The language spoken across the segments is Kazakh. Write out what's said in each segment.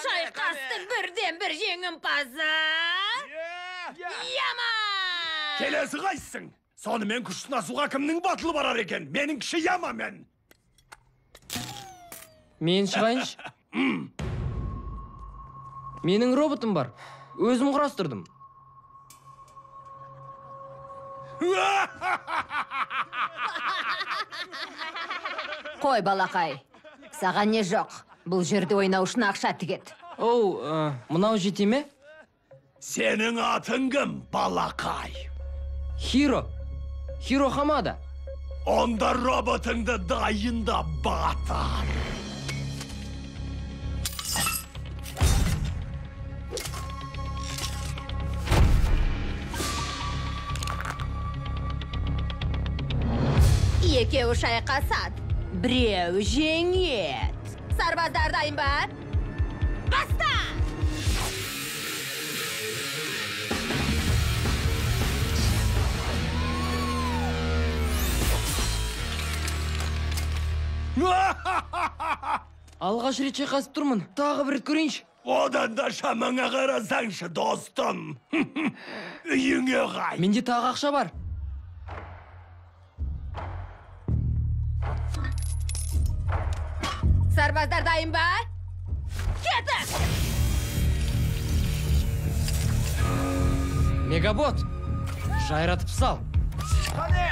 шайқастың бірден-бір жеңімпазы Яма! Келесі қайсың? Сонымен күш сынасуға кімнің батылы барар екен? Менің кіші Ямамен. Мен шығайыншы. Менің роботым бар. Өзім құрастырдым. Қой, балақай. Саған не жоқ? Бұл жерде ойнау үшін ақша тігеді. Оу, мынау жете ме? Сенің атың кім, балақай? Хиро. Хиро Хамада. Онда роботыңды дайында, батыр. Екеуі шайқасады, біреу жеңеді. Сарбаздар дайын ба? Баста! Алғаш рет шайқасып тұрмын. Тағы бір рет көрейінші. Одан да шамаңа қарасаңшы, достым. Үйіңе қайт. Менде тағы ақша бар. Сарбаздар дайын ба? Кеттік! Мегабот, жайратып сал. Қане!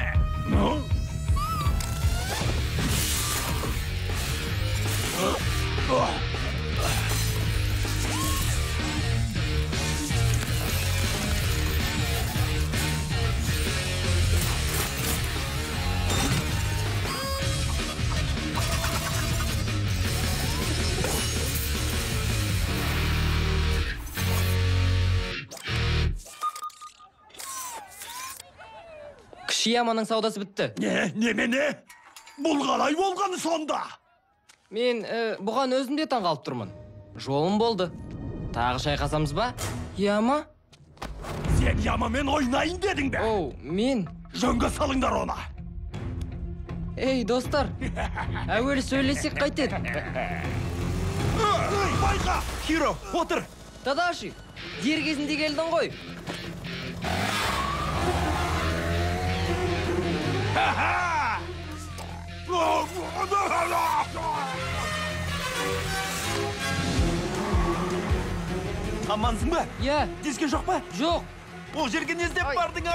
Кіші Яманың саудасы бітті. Не, немене? Бұл қалай болғаны сонда? Мен бұған өзім де таңғалып тұрмын. Жолым болды. Тағы шайқасамыз ба? Яма? Сен Ямамен ойнайын дедің бе? Оу, мен. Жөнге салыңдар оны. Ей, достар, әуелі сөйлесек қайтеді. Байқа! Хиро, отыр! Тадаши, дер кезінде келдің ғой. Амансың ба? Иә. Тиіскен жоқ па? Жоқ. Ол жерге не іздеп бардың?